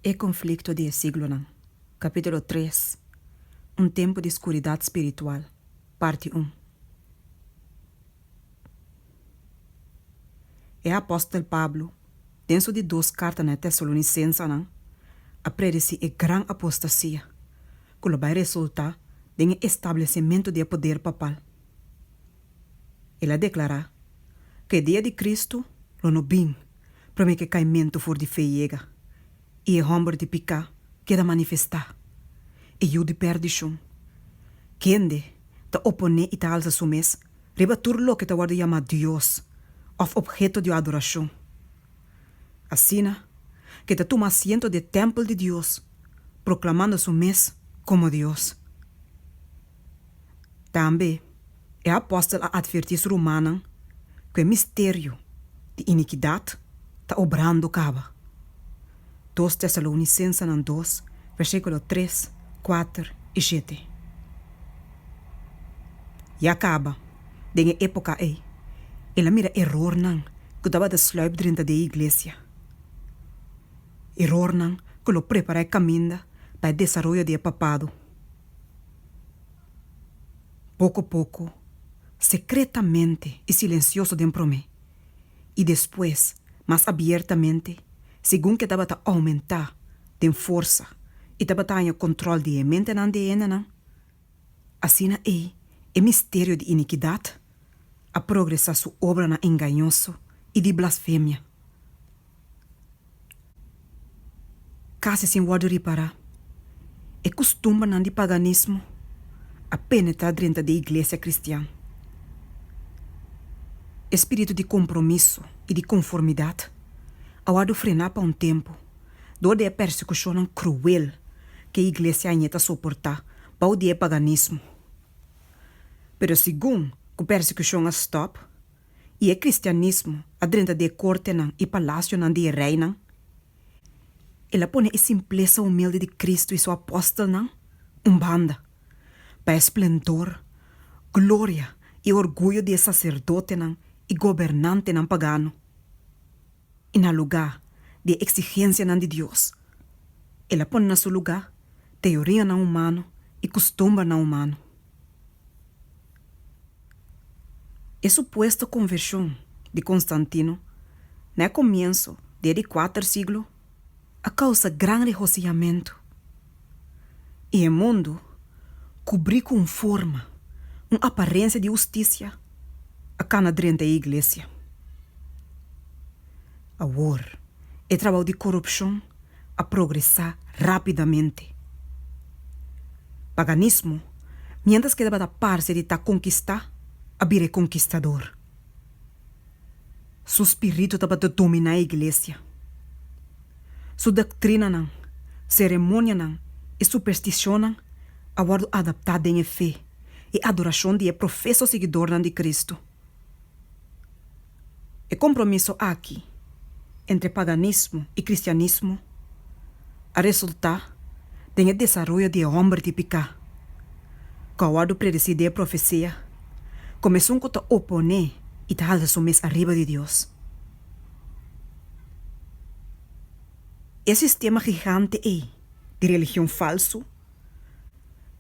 E konflikto di e siglonan, Kapítulo tres, Un tempu di skuridat spiritual, parti un. E apòstel Pablo, den su di dos karta na e Tesalonisensenan, a predesí e gran apostasia ku lo bai resultá den e establesimentu di e poder papal. El a deklará ku e dia di Kristu lo no bin promé ku e kaimentu for di fe yega i e hòmber di piká keda manifestá, e yu di pèrdishon, kende ta oponé i ta alsa su mes riba tur loke ta wòrdu yamá dios òf opheto di adorashon. Asina ku e ta tuma asiento di e tèmpel di Dios, proklamando su mes komo Dios. Tambe e apòstel a atvertí su rumannan ku e misterio di inikidat ta obrando kaba. Dos Tesalonisensenan dos, versíkulo tres, kuater i shete. Ya kaba, den e époka ei, el a mira erornan ku tabata sluip drenta den e iglesia, erornan ku lo prepará e kaminda pa e desaroyo di e papado. Poko poko, sekretamente i silensioso den promé, i despues mas abiertamente segun ku e tabata oumentá den forsa i tabata haña kontròl di e mentenan di e hendenan, asina ei e misterio di inikidat a progresá su obranan engañoso i di blasfemia. Kasi sin wòrdu ripará, e kustumbernan di paganismo a penetrá drenta di e iglesia kristian. E spiritu di kompromiso i di konformidat a wòrdu frená pa un tempu dor di e persekushonnan kruel ku e iglesia a ñe ta soportá bou di e paganismo. Pero segun ku persekushon a stòp, i e kristianismo a drenta di e kortenan i palasionan di e reinan, el a pone e simplesa humilde di Kristu i su apòstelnan un banda pa e splendor, gloria i orguyo di e saserdotenan i gobernantenan pagano. I na lugá di e eksigensianan di Dios, el a pone na su lugá teorianan humano i kustumbernan humano. E supuesto konvershon di Konstantino na e komienso di e di kuater siglo a kousa gran regosihamentu, i e mundu, kubrí ku un forma, un aparensia di hustisia, a kana drenta e iglesia. Awor, e trabou di korupshon a progresá rápidamente. Paganismo, miéntras ku e tabata parse di ta konkistá, a bira e konkistador. Su spiritu tabata dominá e iglesia. Su doktrinanan, seremonianan i superstishonnan a wòrdu adaptá den e fe i adorashon di e profeso siguidornan di Kristu. E kompromiso aki entre paganismo i kristianismo a resultá den e desaroyo di e hòmber di piká, ku a wòrdu predesí den e profesia komo esun ku ta oponé i ta halsa su mes ariba di Dios. E sistema gigante ei di religion falsu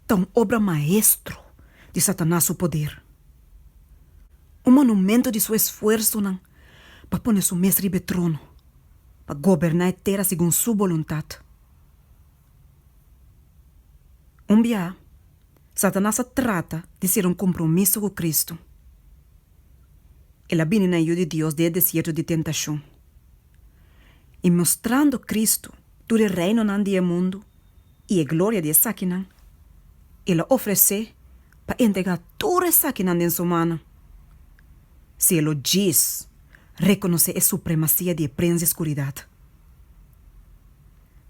ta un obra maestro di Satanas su poder. Un monumento di su esfuersonan pa pone su mes riba e trono, pa goberná e tera segun su boluntat. Un biaha, Satanas a trata di sera un kompromiso ku Kristu. El a bini na e Yu di Dios den e desierto di tentashon. I mostrando Kristu tur e reinonan di e mundu i e gloria di esakinan, el a ofresé pa entregá tur esakinan den su mannan, si e lo djis rekonosé e supremasia di e prens di skuridat.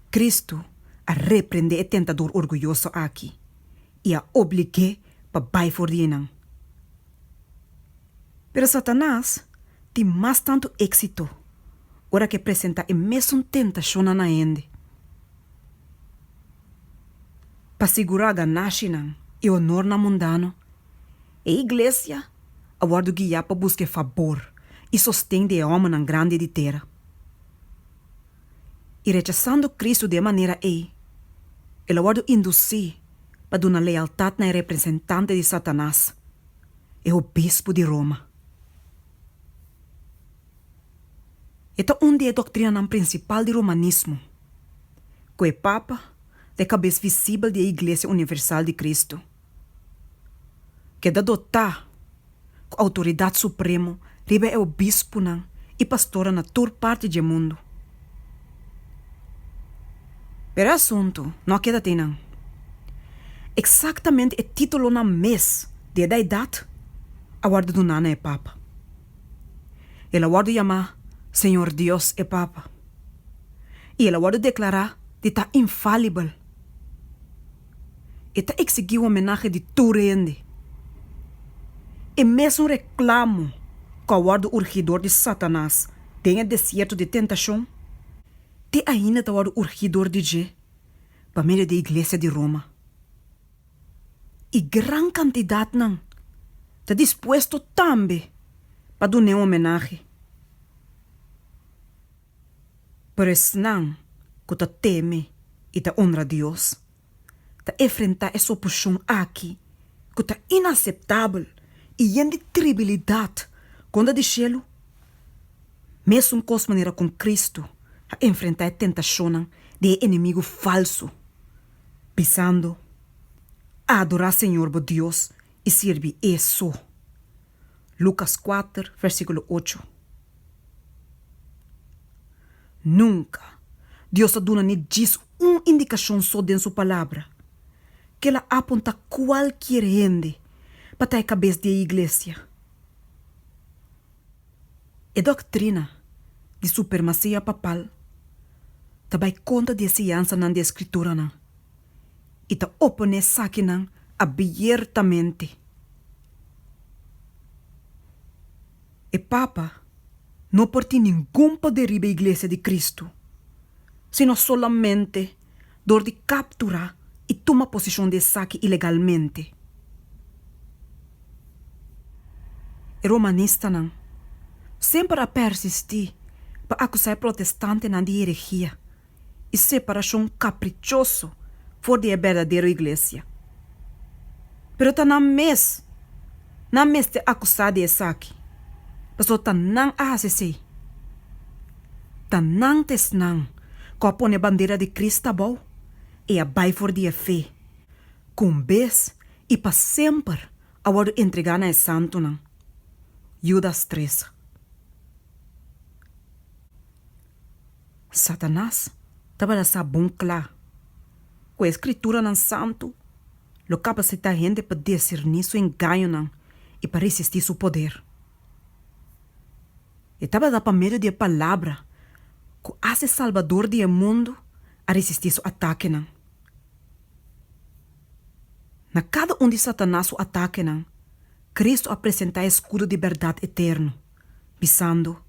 Kristu a reprendé e tentador orguyoso aki i a oblig'é pa bai for di einan. Pero Satanas tin mas tantu éksito ora ku e presentá e mesun tentashonnan na hende. Pa sigurá ganashinan i onornan mundano, e iglesia a wòrdu guiá pa buska e fabor i sosten di e hòmbernan grandi di tera. I rechasando Kristu di e manera ei, el a wòrdu indusí pa duna lealtat na e representante di Satanas, e obispu di Roma. E ta un di e doktrinanan prinsipal di romanismo, ku e papa ta e kabes visibel di e Iglesia Universal di Kristu. Keda dotá ku outoridat supremo riba e obispunan i pastornan na tur parti dje mundu. Pero e asuntu no a keda teinan. Eksaktamente e titulonan mes di e deidat a wòrdu duná na e papa. El a wòrdu yamá Señor Dios e Papa, i el a wòrdu deklará di ta infalibel. E ta eksigí homenahe di tur hende. E mesun reklamo ku a wòrdu urgí dor di Satanas den e desierto di tentashon, te ainda ta wòrdu urgí dor di dje pa medio di e iglesia di Roma. I gran kantidatnan ta dispuesto tambe pa dun'é homenahe. Pero esnan ku ta teme i ta onra Dios ta efrentá e sopushon aki ku ta inaseptabel i yen di tribilidat kontra di shelu, mesun kos manera kon Kristu a enfrentá e tentashonnan di e enemigu falsu, bisando, Adorá Señor bo Dios i sirbi E so. Lukas kuater, versíkulo ocho. Nunka Dios a duna ni djis un indikashon so den su Palabra ku el a apuntá kualkier hende pa ta e kabes di e iglesia. E doktrina di supremasia papal ta bai kontra di e siñansanan di e Skrituranan i ta oponé esakinan abiertamente. E Papa no por tin ningun poder riba e Iglesia di Cristo, sino solamente dor di captura y tuma posicion di esaki ilegalmente. E romanistanan semper a persisti pa acusa e protestantenan di heregia i separashon kaprichoso for di e berdadero iglesia. Pero ta nan mes nan mester akusá di esaki, pasobra ta nan a hasi esei. Ta nan ta esnan ku a pone bandera di Cristo abou i a bai for di e fe, ku un bes i pa semper a wòrdu entregá na e santunan. Judas tres. Satanas tabata sa bon kla ku e Skrituranan Santu lo kapasitá hende pa diserní su engañonan i pa resistí su poder. E tabata pa medio di e Palabra ku asta e Salbador di e mundu a resistí su atakenan. Na kada un di Satanas su atakenan, Kristu a presentá e skudo di bèrdat eterno, bisando,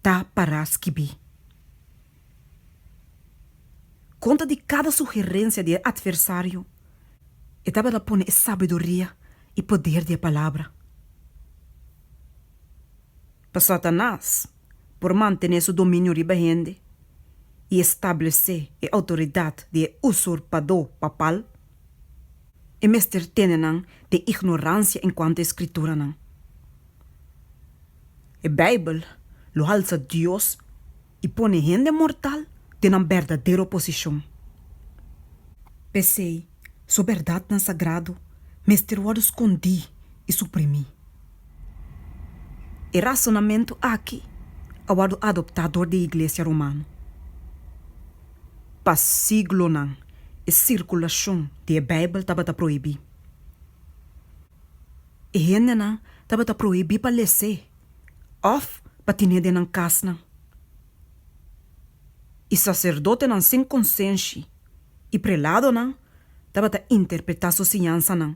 Ta pará skibí. Kontra di kada sugerensia di e atversario, e tabata pone e sabiduria i poder di e Palabra. Pa Satanas por mantené su dominio riba hende i establesé e outoridat di e usurpadó papal, e mester tene nan den ignoransia enkuanto e Skrituranan. E Beibel lo halsa Dios i pone hende mortal den nan berdadero posishon. P'esei, su bèrdatnan sagrado mester wòrdu skondí i suprimí. E rasonamentu aki a wòrdu adoptá dor di e Iglesia Romano. Pa siglonan e sirkulashon di e Beibel tabata prohibí. E hendenan tabata prohibí pa les'é òf pa tin'é den nan kasnan. I saserdotenan sin konsenshi i preladonan tabata interpretá su siñansanan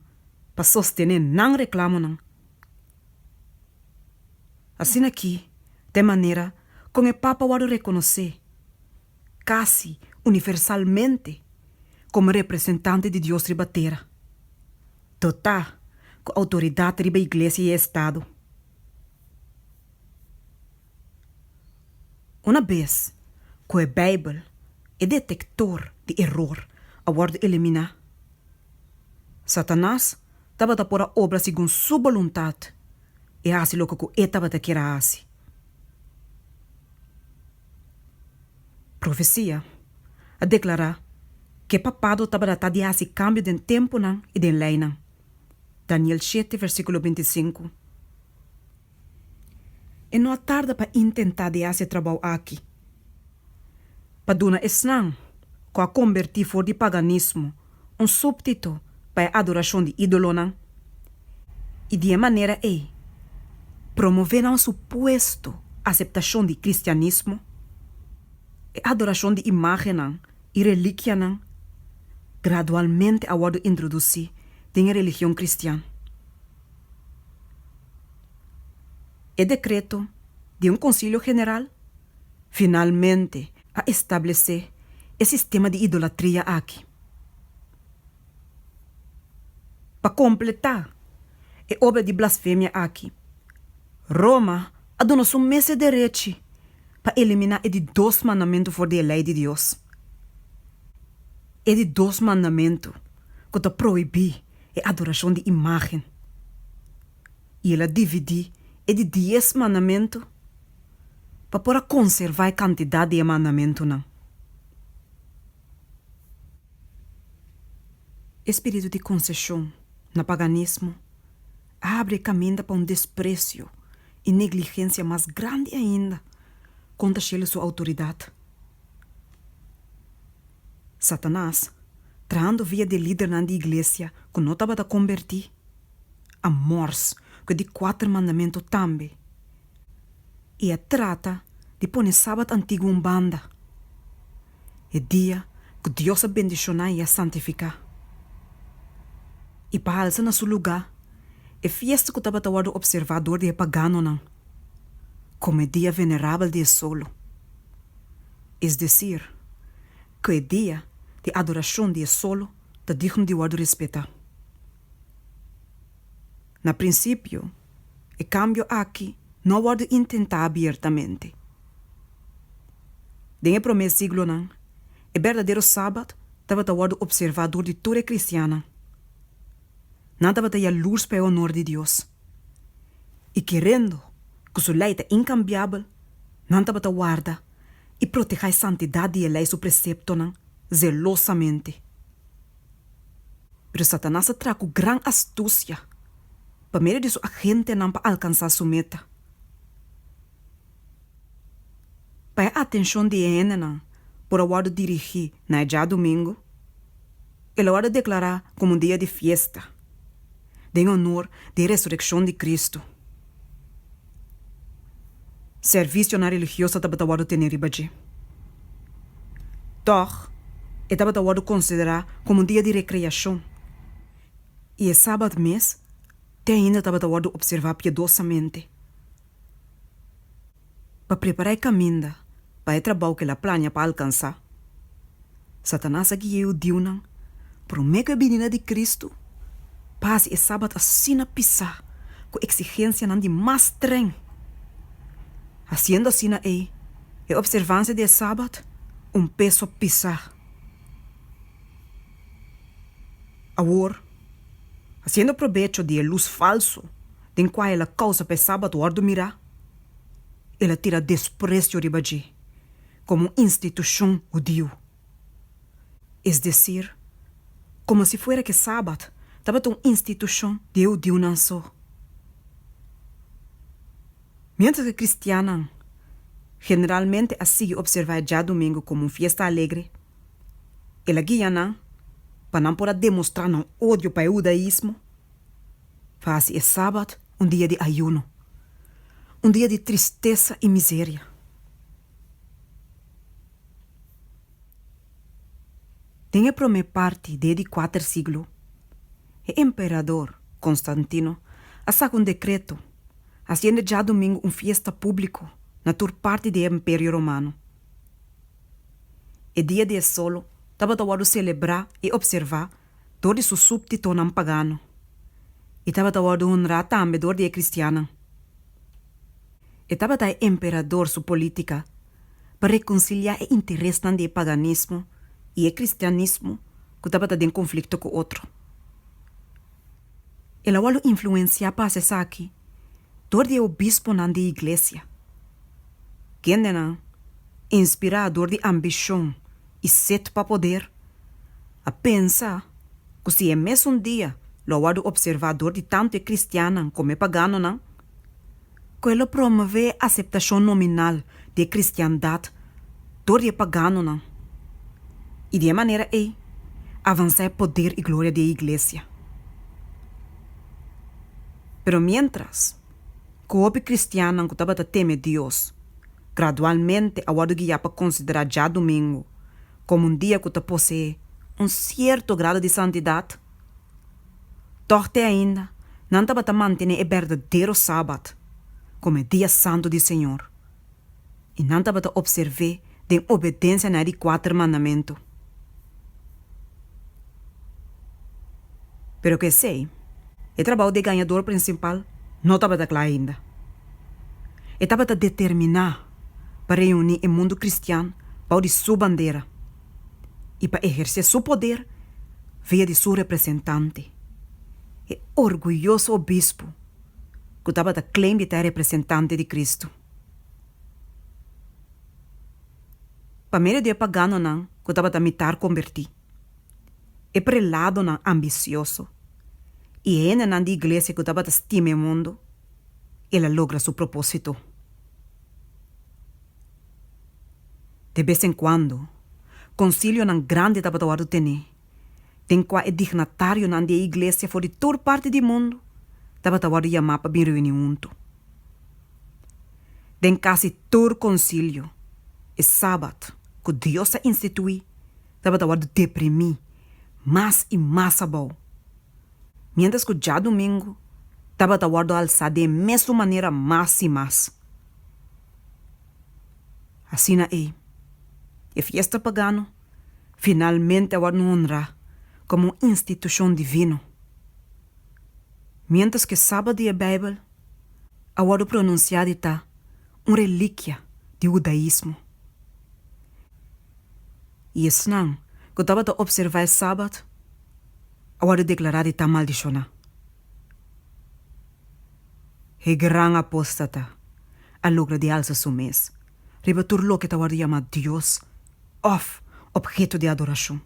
pa sostené nan reklamonan. Asina ki ta e manera kon e papa wòrdu rekonosé kasi universalmente komo representante di Dios riba tera. Dotá ku outoridat riba iglesia i e estado. Una bes ku e Beibel E detektor di eror a wòrdu eliminá. Satanas tabata por a obra segun su boluntat i hasi loke ku e tabata kier a hasi. Profesia a deklará ku e papado tabata ta di hasi kambio den tempunan i den leinan. Daniel shete versíkulo 25. E no a tarda pa intentá di hasi e trabou aki, pa duna esnan ku a kombertí for di paganismo un suptito pa e adorashon di ídolonan, i di e manera ei promové nan supuesto aseptashon di kristianismo, e adorashon di imágennan i relikianan gradualmente a wòrdu introdusí den e religion kristian. E dekreto di un konsilio general finalmente a establesé e sistema di idolatria aki. Pa kompletá e obra di blasfemia aki, Roma a duna su mes e derechi pa eliminá e di dos mandamentu for di e Lei di Dios. E di dos mandamentu ku ta prohibí e adorashon di imágen. I el a dividí e di dies mandamentu pa por a konservá e kantidat di e mandamentunan. E spiritu di konseshon na paganismo a habri e kaminda pa un despresio i negligensia mas grandi ainda kontra shelu su outoridat. Satanas, trahando via di e lidernan di iglesia ku no tabata kombertí, a mòrs ku e di kuater mandamentu tambe i a trata di pone Sabat antiguo un banda, e dia ku Dios a bendishoná i a santifiká, i pa halsa na su lugá e fiesta ku tabata wòrdu opservá dor di e paganonan komo e dia venerabel di e solo, es desir, ku e dia di adorashon di e solo ta digno di wòrdu respetá. Na prinsipio, e kambio aki no a wòrdu intentá abiertamente. Den e promé siglonan, e berdadero Sabat tabata wòrdu opservá dor di tur e kristiannan. Nan tabata yalurs pa e honor di Dios, i kerendo ku su lei ta inkambiabel, nan tabata warda i protehá e santidat di e lei su preseptonan zelosamente. Pero Satanas a traha ku gran astusia pa medio di su agentenan pa alkansá su meta. Pa e atenshon di e hendenan por a wòrdu dirigí na e djadumingu, el a wòrdu deklará komo un dia di fiesta den honor di e resurekshon di Kristu. Servisionan religioso tabata wòrdu tene riba dje. Tòg, e tabata wòrdu konsiderá komo un dia di rekreashon, i e sabat mes te ainda tabata wòrdu opservá piedosamente. Pa prepará e kaminda pa e trabou ku el a plania pa alkansá, Satanas a guia e hudiunan promé ku e binida di Kristu pa hasi e sabat asina pisá ku eksigensianan di mas strèn. Hasiendo asina ei e opservansia di e sabat un peso pisá. Awor, hasiendo probecho di e lus falsu den kua el a kousa pa e sabat wòrdu mirá, el a tira despresio riba dje komo un institushon hudiu. Es desir, komo si fuera ku e sabat tabata un institushon di e hudiunan so. Miéntras ku e kristiannan generalmente a sigui opservá e djadumingu komo un fiesta alegre, el a guia nan pa nan por a demostrá nan odio pa e hudaismo pa hasi e sabat un dia di ayuno, un dia di tristesa i miseria. Den e promé parti di e di kuater siglo, e emperador Konstantino a saka un dekreto hasiendo e djadumingu un fiesta públiko na tur parti di e Imperio Romano. E dia di e solo tabata wòrdu selebrá i opservá dor di su súptitonan pagano i tabata wòrdu honrá tambe dor di e kristiannan. E tabata e emperador su polítika. pa rekonsiliá e interesnan di e paganismo i e kristianismo ku tabata den konflikto ku otro. El a wòrdu influensiá pa hasi esaki dor di e obisponan di e iglesia, kendenan, inspirá dor di ambishon i set pa poder, a pensa ku si e mesun dia lo a wòrdu opservá dor di tantu e kristiannan komo e paganonan, ku e lo promové e aseptashon nominal di e kristiandat dor di e paganonan i di e manera ei avansá e poder i gloria di e iglesia. Pero miéntras ku hopi kristiannan ku tabata teme Dios gradualmente a wòrdu guiá pa konsiderá djadumingu komo un dia ku ta poseé un sierto grado di santidat, tòg te ainda nan tabata mantené e berdadero Sabat komo e dia santu di Señor, i nan tabata opserv'é den obedensia na e di kuater mandamentu. Pero ku esei, e trabou di e gañador prinsipal no tabata kla ainda. E tabata determiná pa reuní e mundu kristian bou di su bandera i pa ehersé su poder via di su representante, e orguyoso obispu ku tabata claim di ta e representante di Kristu. Pa medio di e paganonan ku tabata mitar kombertí, e preladonan ambisioso i e hendenan di iglesia ku tabata stima e mundu, el a logra su propósito. De bes en kuando, konsilionan grandi tabata wòrdu tené, den kua e dignatarionan di e iglesia for di tur parti di mundu tabata wòrdu yamá pa bin reuní huntu. Den kasi tur konsilio, e Sabat ku Dios a instituí tabata wòrdu deprimí mas i mas abou, miéntras ku djadumingu tabata wòrdu alsá den e mesun manera mas i mas. Asina ei, e fiesta pagano finalmente a wòrdu honrá komo un institushon divino, miéntras ku e Sabat di e Beibel a wòrdu pronunsiá di ta un relikia di hudaismo. I esnan ku tabata opservá e Sabat a wòrdu deklará di ta maldishoná. E gran apóstata a logra di alsa su mes riba tur loke ta wòrdu yamá dios òf opheto di adorashon.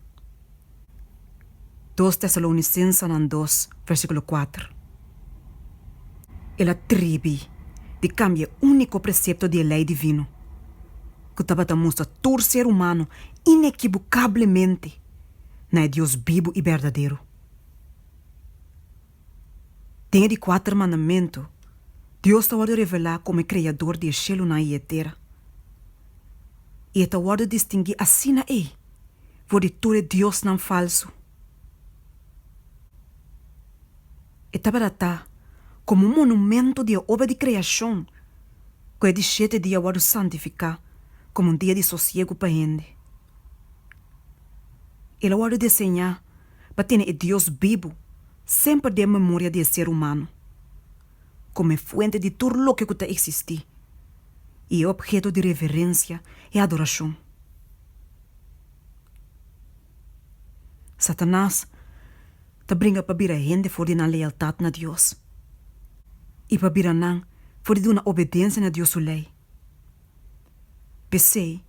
Dos Tesalonisensenan dos, versíkulo kuater. El a tribi di kambia e úniko presepto di e lei divino, ku tabata mustra tur ser humano inekibukablemente na e Dios bibu i berdadero. Den e di kuater mandamentu, Dios ta wòrdu revelá komo e Kreador di e shelunan i e tera, i e ta wòrdu distinguí asina ei for di tur e diosnan falsu. E tabata ta komo un monumento di e obra di kreashon ku e di shete dia wòrdu santifiká komo un dia di sosiegu pa hende. El a wòrdu deseñá pa tene e Dios bibu semper den memoria di e ser humano, komo e fuente di tur loke ku ta eksistí i e opheto di reverensia i adorashon. Satanas ta bringa pa bira hende for di nan lealtat na Dios i pa bira nan for di duna obedensia na Dios su lei. P'esei,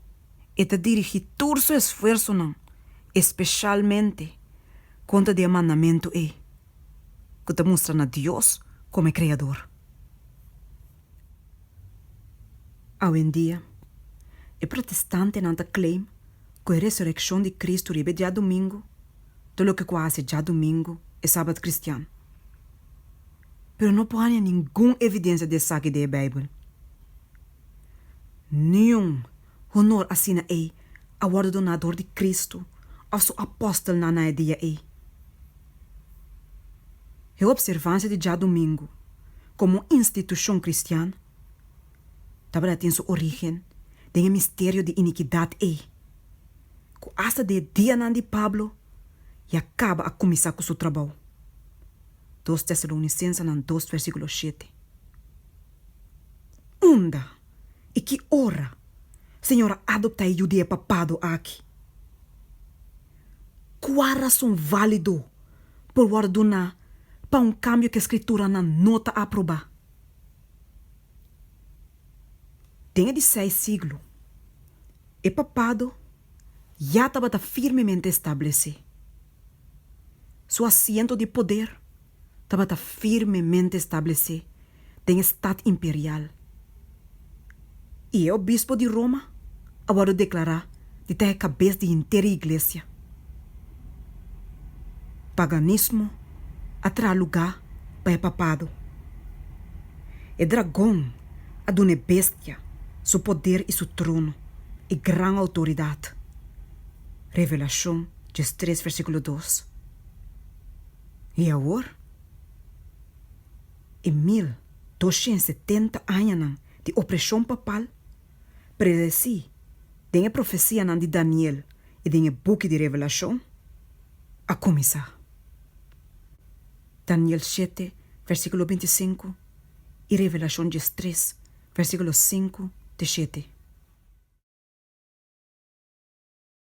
e ta dirigí tur su esfuersonan espeshalmente kontra di e mandamentu ei, ku ta mustra na Dios komo e Kreador. Awendia, e protestantenan ta claim ku e resurekshon di Kristu riba e djadumingu ta loke ku a hasi djadumingu e sabat kristian. Pero no por haña ningun evidensia di esaki den e Beibel. Niun honor asina ei a wòrdu doná dor di Kristu òf su apòstelnan na e dia ei. E opservansia di djadumingu komo un institushon kristian tabata tin su orígen den e misterio di inikidat ei, ku asta den e dianan di Pablo ya kaba a kuminsá ku su trabou. Dos Tesalonisensenan dos versíkulo shete. Unda i ki ora? Señor a adoptá e yu di e papado aki? Kua rason válido por wòrdu duná pa un kambio ku e Skrituranan no ta aprobá? Den e di seis siglo, e papado ya tabata firmemente establesé. Su asiento di poder tabata firmemente establesé den e stat imperial, i e obispo di Roma a wòrdu deklará di ta e kabes di henter e iglesia. Paganismo a traha lugá pa e papado. E dragon a duna e bestia su poder i su trono i gran outoridat. Revelashon diestres versíkulo dos. I awor? E 1270 añanan di opreshon papal, predesí den e profesianan di Daniel i den e buki di Revelashon, a kuminsá. Daniel shete, versíkulo 25 i Revelashon 13, versíkulo 5 te 7.